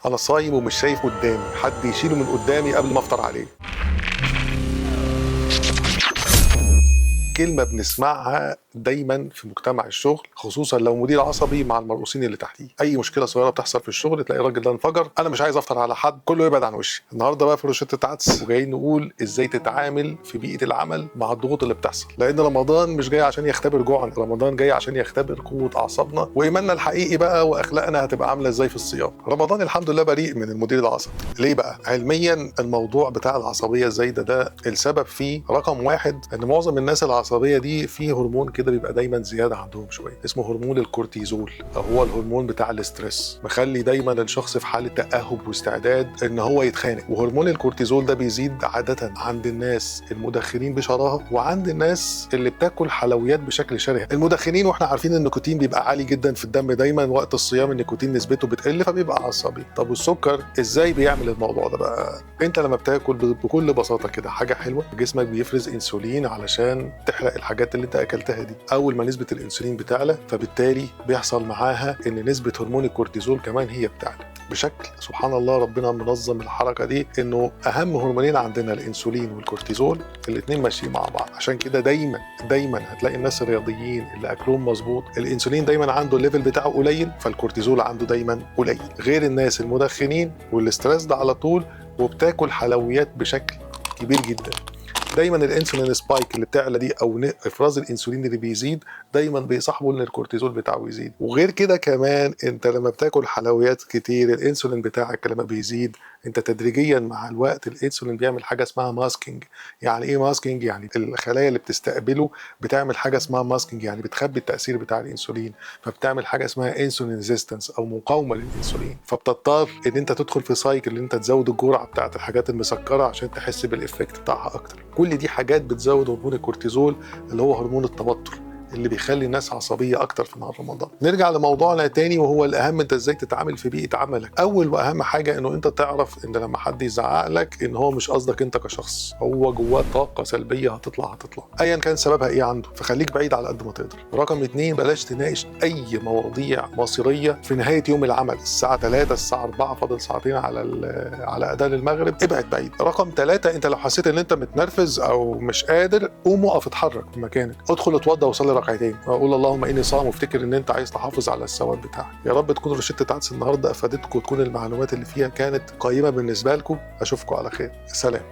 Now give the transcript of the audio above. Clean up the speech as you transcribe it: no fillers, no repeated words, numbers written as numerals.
انا صايم ومش شايف قدامي، حد يشيله من قدامي قبل ما افطر عليه. كلمة بنسمعها دايما في مجتمع الشغل، خصوصا لو مدير عصبي مع المرؤوسين اللي تحتيه. اي مشكلة صغيرة بتحصل في الشغل تلاقي الراجل ده انفجر، انا مش عايز افطر على حد، كله يبعد عن وشي. النهارده بقى في روشتة عدس وجايين نقول ازاي تتعامل في بيئة العمل مع الضغوط اللي بتحصل، لان رمضان مش جاي عشان يختبر جوعنا، رمضان جاي عشان يختبر قوة اعصابنا وايماننا الحقيقي بقى، واخلاقنا هتبقى عامله ازاي في الصيام. رمضان الحمد لله بريء من المدير العصبي. ليه بقى؟ علميا الموضوع بتاع العصبية الزايدة ده السبب فيه رقم واحد ان معظم الناس العصبية دي في هرمون كده بيبقى دايما زيادة عندهم شوية، اسمه هرمون الكورتيزول، او هو الهرمون بتاع ال stress، مخلي دايما الشخص في حاله تاهب واستعداد ان هو يتخانق. وهرمون الكورتيزول ده بيزيد عادة عند الناس المدخنين بشراهه، وعند الناس اللي بتاكل حلويات بشكل شره. المدخنين واحنا عارفين النيكوتين بيبقى عالي جدا في الدم دايما وقت الصيام، النيكوتين نسبته بتقل فبيبقى عصبي. طب والسكر ازاي بيعمل الموضوع ده بقى؟ انت لما بتاكل بكل بساطة كده حاجة حلوة، جسمك بيفرز انسولين علشان تحرق الحاجات اللي انت اكلتها دي. اول ما نسبه الانسولين بتعلى، فبالتالي بيحصل معاها ان نسبه هرمون الكورتيزول كمان هي بتعلى بشكل سبحان الله ربنا منظم الحركة دي، انه اهم هرمونين عندنا الانسولين والكورتيزول، الاثنين ماشيين مع بعض. عشان كده دايما دايما هتلاقي الناس الرياضيين اللي اكلهم مظبوط الانسولين دايما عنده ال level بتاعه قليل، فالكورتيزول عنده دايما قليل، غير الناس المدخنين وال stress ده على طول وبتاكل حلويات بشكل كبير جدا. دايما ال insulin spike اللي بتعلى دي او افراز الانسولين اللي بيزيد دايما بيصاحبه ان الكورتيزول بتاعه يزيد. وغير كده كمان انت لما بتاكل حلويات كتير الانسولين بتاعك لما بيزيد انت تدريجيا مع الوقت الانسولين بيعمل حاجة اسمها masking. يعني ايه masking؟ يعني الخلايا اللي بتستقبله بتعمل حاجة اسمها masking، يعني بتخبي التاثير بتاع الانسولين، فبتعمل حاجة اسمها insulin resistance او مقاومة للانسولين، فبتضطر ان انت تدخل في cycle ان انت تزود الجرعة بتاعت الحاجات المسكره عشان تحس بال effect بتاعها اكتر. كل دي حاجات بتزود هرمون الكورتيزول اللي هو هرمون التوتر اللي بيخلي الناس عصبية اكتر في نهار رمضان. نرجع لموضوعنا تاني وهو الاهم، انت ازاي تتعامل في بيئة عملك. اول واهم حاجة انه انت تعرف ان لما حد يزعق لك ان هو مش قصدك انت كشخص، هو جواه طاقة سلبية هتطلع ايا كان سببها ايه عنده، فخليك بعيد على قد ما تقدر. رقم 2، بلاش تناقش اي مواضيع مصيرية في نهاية يوم العمل، الساعة 3 الساعة 4 فاضل ساعتين على اذان المغرب، ابعد بعيد. رقم 3، انت لو حسيت ان انت متنرفز او مش قادر قوم اقف اتحرك في مكانك، ادخل اتوضى وصلي ركعتين، واقول اللهم اني صائم، وافتكر ان انت عايز تحافظ على الثواب بتاعك. يا رب تكون روشتة عدس النهارده افادتكم وتكون المعلومات اللي فيها كانت قيمة بالنسبة لكم. اشوفكم على خير، سلام.